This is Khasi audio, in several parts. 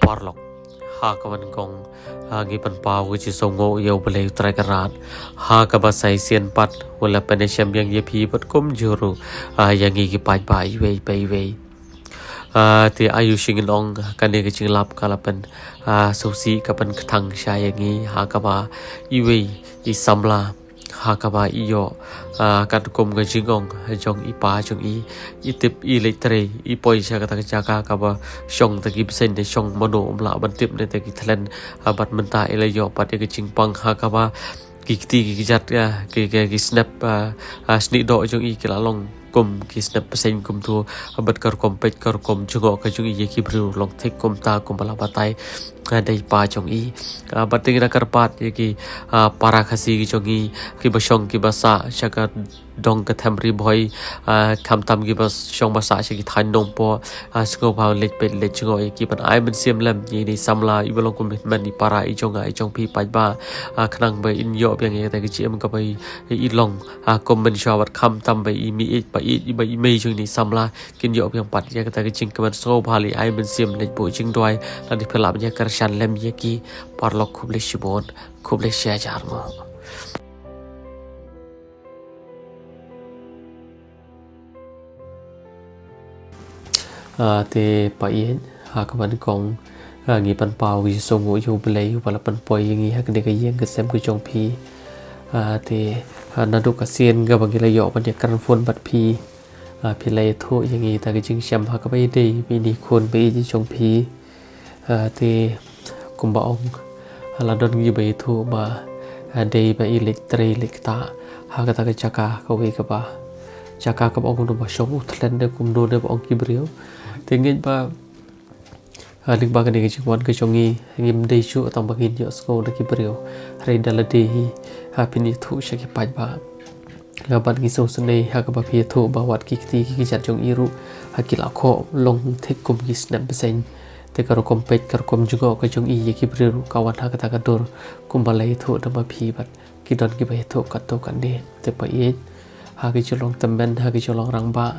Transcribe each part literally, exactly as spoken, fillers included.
Paralok, ha kaba nyngkong, ah, ngi pynpaw ka jingsngewnguh ïa U Blei U Trai Kynrad, ha kaba sa shisien pat u la pynïashem ïa ngi ïa phi bad kumjuh ruh, ah, ïa ngi ki paidbah iwei pa iwei. Ah, te aïu shuh ngin ong, kane ka jinglap ka la pyn, ah, sngewsih, ka pynkthang sha ïa ngi, ha kaba iwei i samla, ha kaba i ïoh, ah, katkum ka jingong jong i pa jong i, i tip, i leit trei, i poi sha kata ka jaka kaba shong da ki bseiñ, da shong mano um lah ban tip ne da ki thlen, ah, bad mynta i la ïoh pat ïa ka jingpang ha kaba ki kti ki kjat, ah, ki, ki, ki snep, ah, ah, snieh doh jong i ki la long kum ki snep bseiñ kumto, ah, bad ka rukom peit ka rukom jngoh ka jong i ïa ki briew long thik kumta kumba la batai, ah, da i pa jong i. Ah, bad te ngi da kyrpad ïa ki, ah, para Khasi ki jong i, kiba shong kiba sah sha ka dong ka them Ri Bhoi, ah, khamtam kiba shong ba sah sha ki thaiñ Nongpoh, ah, sngewbha leit peit leit jngoh ïa ki ban ai mynsiem lem ïa ine i samla iba long kum hynmen i para i jong nga i jong phi paidbah, ah, khnang ba in ïoh biang ïa kata ka jingim kaba i, i long, ah, kum mynshuwa, bad khamtam ba i meiieid, ba i, ba i mei jong ine i samla kin ïoh biang pat ïa kata ka jingkmen. Sngewbha leit ai mynsiem, leit buh jingduwai, lane phi lah ban ïa kyrshan lem ïa ki. Paralok, khublei shibun, khublei shihajar nguh. Ah, te pa ïeit, ha kaba nyngkong, ah, ngi pynpaw ka jingsngewnguh ïa U Blei uba la pynpoi ïa ngi ha kane ka ïing ka sem ka jong phi. Ah, te, ah, naduh ka sien kaba ngi la ïoh ban ïakren phone bad phi, ah, phi la ïathuh ïa ngi ïa kata ka jingshem ha kaba ïadei bad ine i khun ba ïeit jong phi. Ah, te kumba ong, ah, la don kiba ïathuh ba, ah, dei ba i leit trei leit ktah ha kata ka jaka kawei kaba, jaka kaba ong kumno ba shong u thlen ne kumno ne ba ong ki briew. Te ngeit ba, ah, lyngba kane ka jingwan ka jong ngi, ngim dei shuh tang ba ngin ïohsngew na ki briew, hynrei da lade hi, ah, phin ïathuh sha ki paidbah. Nga bad ngi sngewsynei ha kaba phi ïathuh ba wat ki kti ki kjat jong i ruh, ha, ki la khoh long thik kum ki snep bseiñ. Te ka rukom peit ka rukom jngoh ka jong i ïa ki briew ruh ka wan ha kata ka dur, kumba la ïathuh da ma phi bad ki don kiba ïathuh katto katne. Te pa ïeit, ha ki jinglong tymmen, ha ki jinglong rangbah,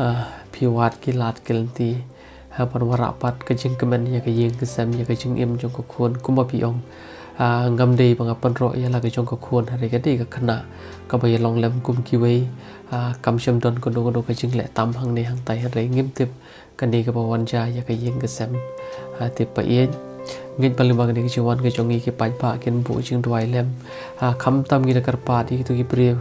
ah, phi wad ki lad ki lynti, ah, ban wanrah pat ka jingkmen ïa ka ïing ka sem, ïa ka jingim jong ka khun, kumba phi ong. Ah, ngam dei ba nga pynroh ïa la ka jong ka khun, hynrei ka dei ka khynnah kaba ïalong lem kum kiwei. Ah, kam shym don kano kano ka jingleh tam hangne hangtai, hynrei ngim tip kane kaba wan jia ïa ka ïing ka sem. Ah, te pa ïeit, ngeit ba lyngba kane ka jingwan ka jong ngi ki paidbah kin buh jingduwai lem, ah, khamtam ngi da kyrpad ïa kito ki briew,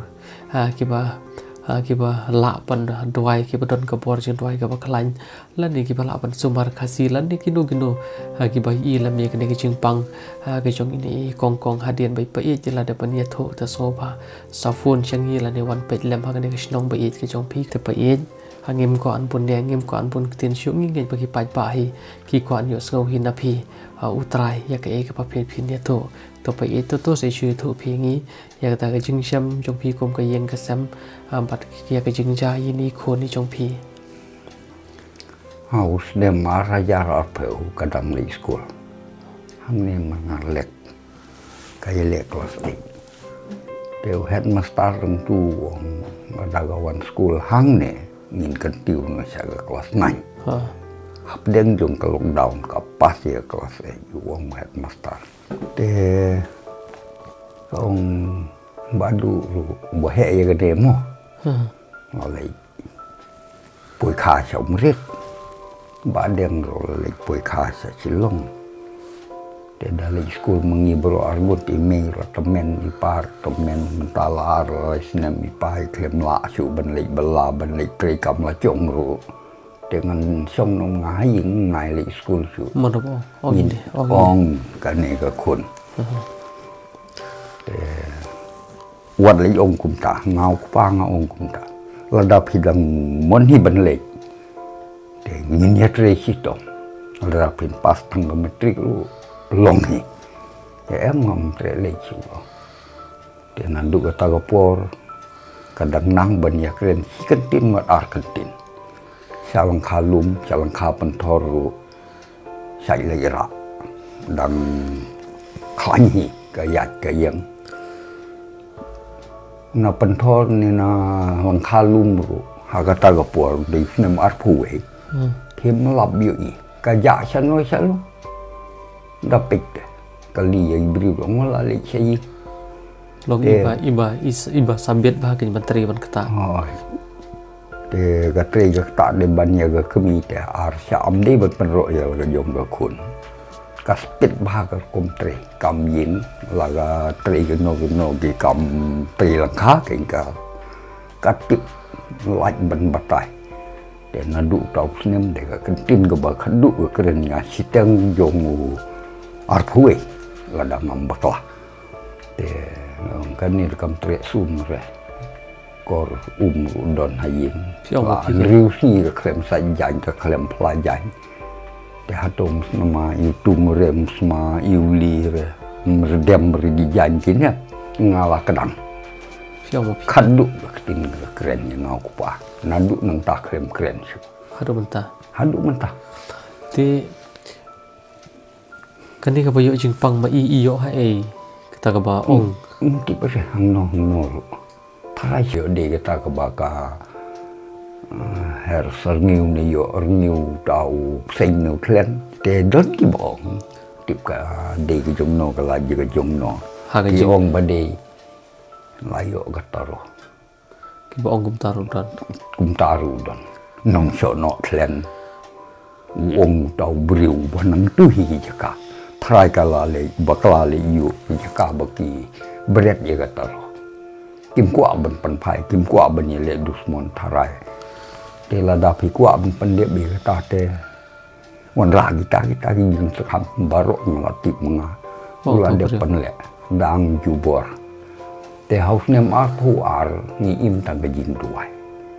ah, kiba, ah, kiba lah ban duwai, kiba don ka bor jingduwai kaba khlaiñ, lane kiba lah ban sumar Khasi, lane kino kino, ah, kiba ïohi lem ïa kane ka jingpang, ah, ka jong ine i Kong Kong hadien ba i pa ïeit i la dep ban ïathuh, te sngewbha sa phone sha ngi lane wan peit lem ha kane ka shnong ba ïeit ka jong phi. Te pa ïeit, ha, ngim kwah ban bun ne ngim kwah ban bun ktien shuh, ngi ngeit ba ki paidbah hi ki kwah ban ïohsngew hi na phi, ah, U Trai, ïa kaei kaba phi, phin ïathuh. To pa ïeit, to, to sa shu ïathuh phi ïa ngi ïa kata ka jingshem jong phi kum ka ïing ka sem, ah, bad ïa ka jingjia ine i khun i jong phi. Ha u snem ar hajar arphew ka dang leit skul. Hangne Mawlai ka ïaleh klas eight. Te u headmaster hangtu u ong, lada ka wan skul hangne ngin kyntiew noh sha ka klas nine. Ha. Hapdeng jong ka lockdown ka pass ïa ka klas eight, u ong u headmaster. Te ka ong, Bah Duh ruh ba heh ïa kane mo. Hmm. Nga leit poikha sha Umrit. Bah Deng ruh la leit poikha sha Shillong. Te da leit skul ma ngi baroh arngut, i mei ruh tymmen, i pa ruh tymmen, mynta la ar lai snem i pa i khlem lah shuh ban leit bylla, ban leit trei kam la jong ruh. Te ngan shong noh ma nga ha ïing, ngim leit skul shuh. Mano ba ong, ong ïa kane ka khun. Aha. Te wat leit ong kumta, nga u kpa nga ong kumta. Lada phi dang mon hi ban leit, te ngin ïatrei shitom. Lada phin pass tang ka matric ruh long hi. Te em, ngam treh leit shuh. Te naduh kata ka por ka dang nang ban ïakren shi kyntien wat ar kyntien. Sha lyngkha lum, sha lyngkha pynthor ruh, sha leit rah, dang khlaiñ hi ka ïaid ka ïeng. Na pynthor ne na lyngkha lum ruh ha kata ka por, dei snem arphew wei. Hmm. Phim lap ïohi. Ka jah shano shano. Da peit te. Ka li ïa i briew ruh, nga la leit sha ïing. Long iba, iba, is-, iba sabit ba ha kane ban trei ban kata. Hooid. Te ka trei ka kata dei ban ïa ka kmie te ar shah, ym dei ban pynroh ïa la ka jong ka khun. Ka spit bha ka rukom trei. Kam ïeng la ka trei kano kano ki kam trei lyngkha kein ka. Ka tip lait ban batai. Te naduh uta u snem te ka ktien kaba khatduh ka kren ïa shiteng jong u arphew wei lada ngam bakla. Te, eh, kane rukom trei sum re. Kor um ruh don ha ïing. Phi ong la phi. Hynriew sngi ka khlem sait jaiñ, ka khlem phla jaiñ. Te hato ym sma ïa u tum re, ym sma ïa u li re, ym sdem re ki jaiñ kine. Nga la kdang. Phi ong phi. Khatduh ka ktien ka kren ïa nga u kpa. Naduh nangta khlem kren shuh. Haduh mynta. Haduh mynta. Te kane kaba ïoh jingpang ma i, i ïoh ha ei kata kaba ong. Ym tip re hangno hangno ruh. Tharai shu dei kata kaba ka, eh, her syrngiew ne ïoh rngiew uta u bseiñ ne u thlen. Te don kiba ong tip ka dei ka jongno ka la jia ka jongno. Ha ka jong. Ki ong ba dei la ïoh kata ruh. Kiba ong kumta ruh don. Kumta ruh don. Nongshong noh thlen. U ong uta u briew ba nangtu hi ki jaka. Tharai ka la leit bakla leit ïuh ki jaka ba ki bret ïa kata ruh. Kim kwah ban pynphai, kim kwah ban ïaleh dusmon tharai. Te lada phi kwah ban pyndep ïa kata te wanrah kita, kita ki jingsakhap baroh nga la tip ma nga. Oh, u la dep pynleh dang jubor. Te ha u snem arphew ar ngi im tang ka jingduwai.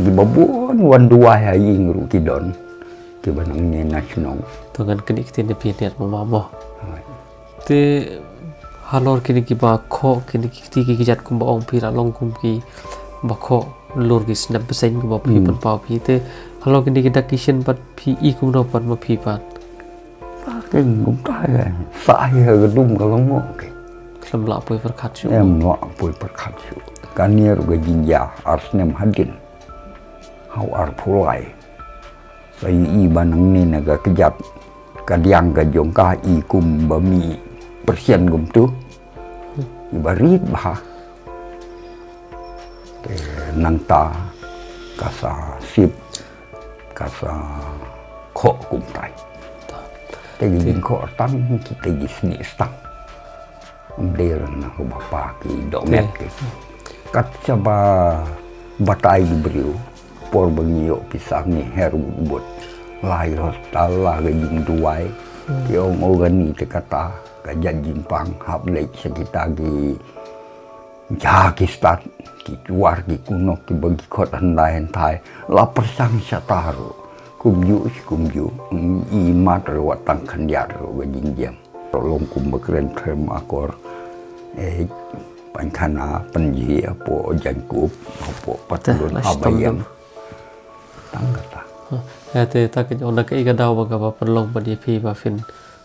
Kiba bun wan duwai ha ïing ruh ki don. Kiba nangne na shnong. To ngan kynnoh ktien da phi niat ma ma mo. Hai. Te halor kine kiba khoh, kine ki kti ki kjat kumba ong phi la long kum kiba khoh lur ki snep bseiñ kumba phi pynpaw phi. Te halor kine ki dak ki shin pat phi i kumno pat ma phi pat. Kin kumta ïa. Sa hi ha ka dum ka long mo ke. Khlem lah poi pyrkhat shuh. Em lah poi pyrkhat shuh. Kane ruh ka jingjia ar snem hadien. Ha u arphew lai. Sa i ba nangne na ka kjat. Ka diang ka jong ka i kum ba mih pyrshah kumtu. I ba rit bha. Te nangta ka sa sip, ka sa khoh kumtai. Te ki jingkhoh tang kita ki sni stang. Ym dei na ka bapa ki dohmet ki. Kat shaba batai ki briew. Por ba ngi ïoh pisa ngi her bud bud. La ïa hospital la ka jingduwai. Ki ong o kane te kata ka jait jingpang hap leit sha kita ki Jha ki stad, ki jwar, ki kynnoh, kiba ki khot hyndai hynthai, la pyrshang shata ruh. Kumjuh shi kumjuh, i mat ruh wat tang khyndiat ruh ka jingjem. Ruh long kumba kren khlem akor, eh, pynkhana, pynjhieh, hapoh jaiñkup, hapoh patlun, hapoh ïing. Tang kata. Ha, te ta ka ong na kaei ka daw ba kaba pynlong ba dei phi ba phin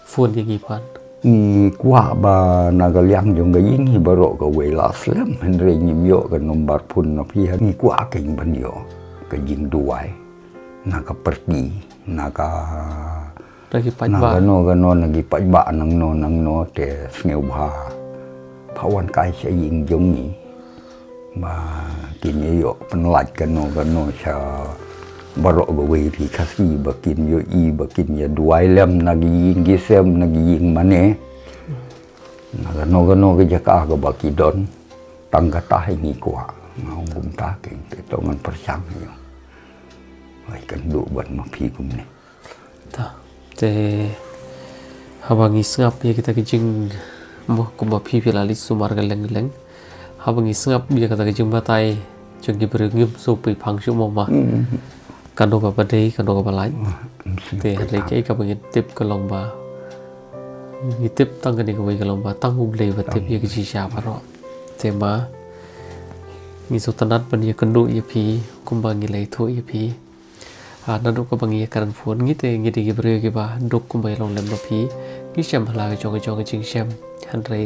phone ïa ngi pat. Ngi kwah ba na ka liang jong ka ïing hi baroh kawei la slem, hynrei ngim ïoh ka number phone na phi, ngi kwah kein ban ïoh ka jingduwai na ka pyrthei, na ka, na ki paidbah, na kano kano, na ki paidbah nangno nangno, te sngewbha pha wan kai sha ïing jong ngi. Ba kin ïoh pynlait kano kano sha baroh kawei ri Khasi ba kin ïohi ba kin ïa duwai lem na ki ïing ki sem na ki ïing mane. Na kano kano ka jaka kaba ki don. Tang kata hi ngi kwah. Nga ong kumta kein te to ngan pyrshang ïa. Lai kan duh ban ma phi kumne. Ta, te haba ngi sngap ïa kita ki jing, mo, kumba phi phi la leit sumar ka leng leng. Haba ngi sngap ïa kata ki jingbatai jong ki briew ngim sngewpoi phang shuh mo ma. Kano kaba dei, kano kaba lait. Te hynrei kaei kaba ngi tip ka long ba, ngi tip tang kane kawei ka long ba tang U Blei ba tip ïa ki jingshisha baroh. Te ma ngi sngewtynnat ban ïakynduh ïa phi kumba ngi la ïathuh ïa phi. Ah, naduh kaba ngi ïakren phone ngi te ngi dei ki briew kiba duk kumba ïalong lem ma phi. Ngi shem ha la ka jong ka jong ka jingshem. Hynrei,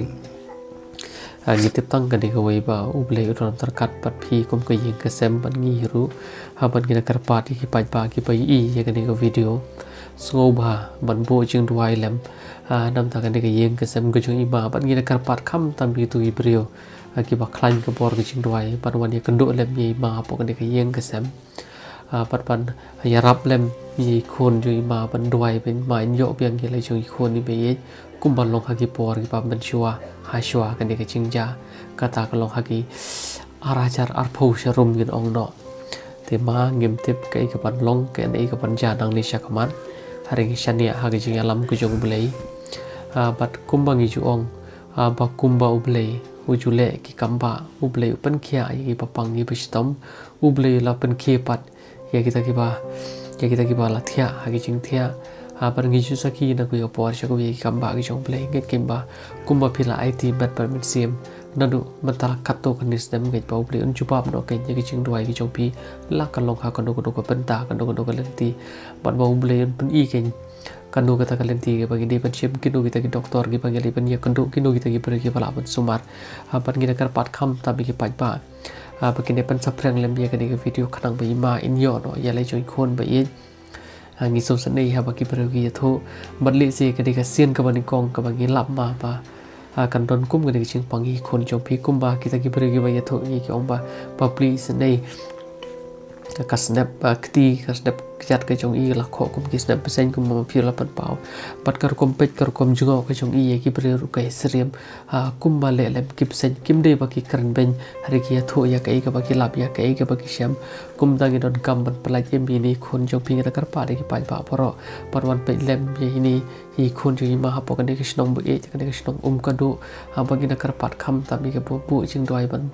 ah, ngi tip tang kane kawei ba U Blei u don ryngkat bad phi kum ka ïing ka sem bad ngi ruh. Ha bad ngi da kyrpad ïa ki paidbah kiba ïohi ïa kane ka video. sngewbha ban buh jingduwai lem, ah, namar kane ka ïing ka sem ka jong i ma, bad ngi da kyrpad khamtam ïa kito ki briew, ah, kiba khlaiñ ka bor ka jingduwai ban wan ïakynduh lem ïa i ma hapoh kane ka ïing ka sem. Ah, bad ban ïarap lem ïa i khun jong i ma ban duwai ba i ma in ïoh biang ïa la jong i khun iba ïeit, kumba long ha ki por kiba mynshuwa, hashuwa kane ka jingjia. Kata ka long ha ki ar hajar arphew sharum ngin ong noh. Te ma ngim tip kaei kaban long, kaei kaban jia nangne shakhmat. Hynrei ngi shaniah ha ka jingïalam ka jong U Blei. Ah, bad kumba ngi ju ong, ah, ba kumba U Blei u ju leh ki kam ba, U Blei u pynkhiah ïa kiba pang ïa kiba shitom, U Blei u la pynkhie pat ïa kita kiba, ïa kita kiba la thiah ha ki jingthiah. Ah, bad ngi ju sakhi na kawei ka por sha kawei ïa ki kam ba ki jong U Blei, ngeit kumba, kumba phi la aiti met bad mynsiem naduh mynta la katto katne snem, ngeit ba U Blei un jubab noh kein ïa ki jingduwai ki jong phi, la ka long ha kano kano ka bynta, kano kano ka lynti. Bad ba U Blei un pyni kein kano kata ka lynti kaba ngi dei ban shim, kino kita ki doktor kiba ngi dei ban ïakynduh, kino kita ki briew kiba lah ban sumar. Ah, bad ngi da kyrpad khamtam ïa ki paidbah, ah, ba kin ïa pynsaphriang lem ïa kane ka video khnang ba i ma in ïoh noh ïa la jong i khun ba ïeit. Ah, ngi sngewsynei haba ki briew ki ïathuh, bad lehse ka dei ka sien kaba nyngkong kaba ngi lap ma ba, ah, kan don kum kane ka jingpang ïa i khun jong phi, kumba kita ki briew kiba ïathuh ïa ki ong ba, ba plie isynei ka snep, ah, kti, ka snep kjat ka jong i la khoh kum ki snep bseiñ kumba ma phi la pynpaw. Bad ka rukom peit, ka rukom jngoh ka jong i ïa ki briew ruh ka ïasyriem, ah, kumba leh lem ki bseiñ, kim dei ba ki kren beiñ, hynrei ki ïathuh ïa kaei kaba ki lap, ïa kaei kaba ki shem. Kumta ngi donkam ban pyllait im ïa ine i khun jong phi, ngi da kyrpad ïa ki paidbah baroh ban wan peit lem ïa ine i khun jong i ma hapoh kane ka shnong ba ïeit, kane ka shnong Umkadu. Ah, ba ngi da kyrpad khamtam ïa kiba buh jingduwai ban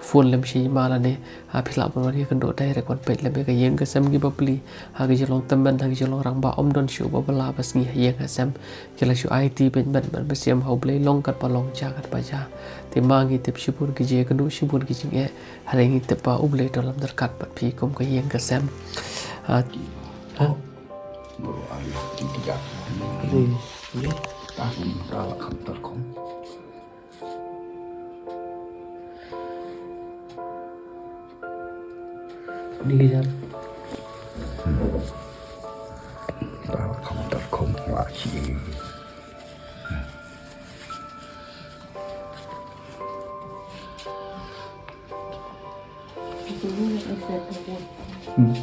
phone lem sha i ma lane, ah, phi lah ban wan ïakynduh direct, wan peit lem ïa ka ïing ka sem kiba plie ha ka jinglong tymmen, ha ka jinglong rangbah. Ym don shuh ba bylla ba sngi ha ïing ha sem. Ki la shu aiti beit met bad mynsiem ha U Blei, long katba long, jia katba jia. Te ma ngi tip shibun ki jingïakynduh, shibun ki jingeh, hynrei ngi tip ba U Blei u don lem ryngkat bad phi kum ka ïing ka sem. Ah, ah. Baroh arliang ki jia. Hmm. Ka kum ka la kham tar khum. Ni ki jar. Hmm. Ka la kham tar khum la shi. Hmm.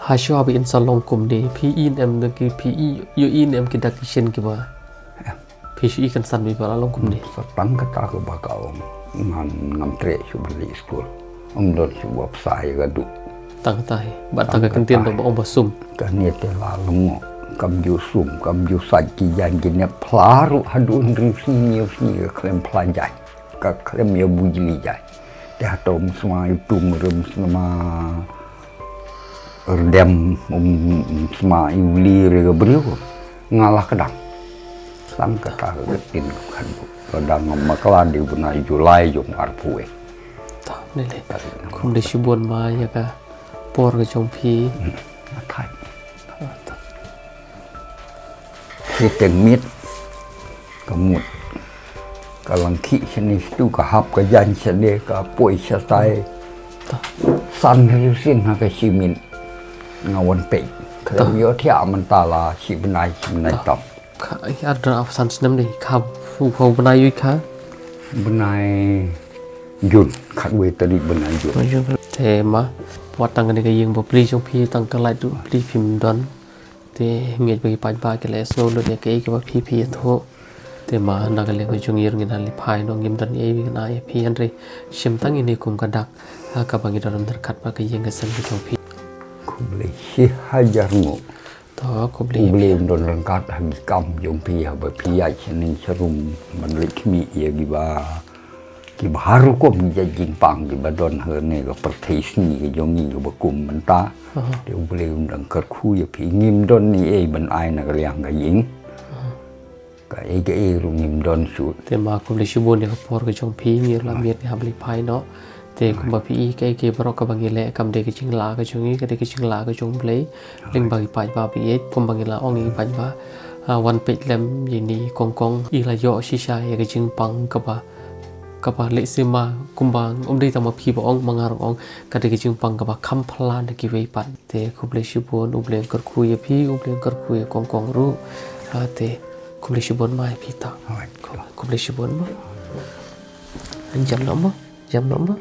Hashuwa ba in sa long kumne, phi i ne em da ki, phi i, ïohi ne em ki dak ki shin kiba, phi shu i kynsan ba la long kumne? Sa tang kata kaba ka ong, ngan, ngam treh shuh ban leit skul. Ym don shuh ba psa ïa ka duh. Tang kata hi. Bad tang ka ktien ba ong ba sum. Kane te la lyngngoh. Kam ju sum, kam ju sait, ki jaiñ ki nep phla ruh haduh hynriew sngi hynñiew sngi ka khlem phla jaiñ. Ka khlem ïa bujli jaiñ. Te hato ym sma ïa u tum re, ym sma rdem, ym sma ïa u li re ka briew. Nga la kdang. Tang kata ka ktien ka khatduh. Lada ngam bakla dei u bnai July jong arphew wei. Tah, ne le. Khublei shibun ma ïa ka por ka jong phi. Hmm, nga thait. Shi teng miet ka mut. Ka lang khih shane shitu, ka hap ka jaiñ shane, ka poi shatai. Tah. San hynriew sien ha ka shi miet nga wan peit. Khlem ïoh thiah mynta la shi bnai, shi bnai tam. Kha, i ar dra ap san snem dei, kha, u, u bnai ïa ka? Bnai Jun, khatwei tarik bnai Jun. Bnai Jun. Te ma, wat tang kane ka ïing ba plie jong phi, tang ka light ruh plie phim don. Te ngeit ba ki paidbah ki la sngew lut ïa kaei kaba phi phi ïathuh. Te ma, na ka liang ka jong ngi ruh ngin nang leit phai noh, ngim don ei ei ba ngin ai ïa phi, hynrei shim tang ine kum ka dak, ha kaba ngi donkam ryngkat bad ka ïing ka sem ka jong phi. Khublei shi hajar nguh. To, khublei. U Blei un don ryngkat ha ki kam jong phi, haba phi ïaid sha ning sha rum ban leit khmih ïa kiba, kiba har rukom ki jait jingpang kiba don ha kane ka pyrthei sngi ka jong ngi kaba kum mynta. Aha. Te U Blei un dang kyrkhu ïa phi, ngim don ei ei ban ai na ka liang ka ïing. Aha. Kaei kaei ruh ngim don shuh. Te ma khublei shibun ïa ka por ka jong phi, ngi la miet ngi hap leit phai noh. Te kumba phi i, kaei kaei baroh kaba ngi leh kam dei ka jinglah ka jong ngi, ka dei ka jinglah ka jong U Blei. Lyngba ki paidbah ba ïeit, kumba ngi la ong ïa ki paidbah, ah, wan peit lem ïa ine i kong kong, i la ïoh shisha ïa ka jingpang kaba Kaba lehse ma kumba ym dei tang ma phi ba ong, ma nga ruh ong, ka dei ka jingpang kaba kham phylla na kiwei pat. Te khublei shibun, U Blei un kyrkhu ïa phi, U Blei un kyrkhu ïa kong kong ruh. Ha, te khublei shibun ma ïa phi ta. Alright. Khublei shibun ma. Jam noh ma. Jam noh ma.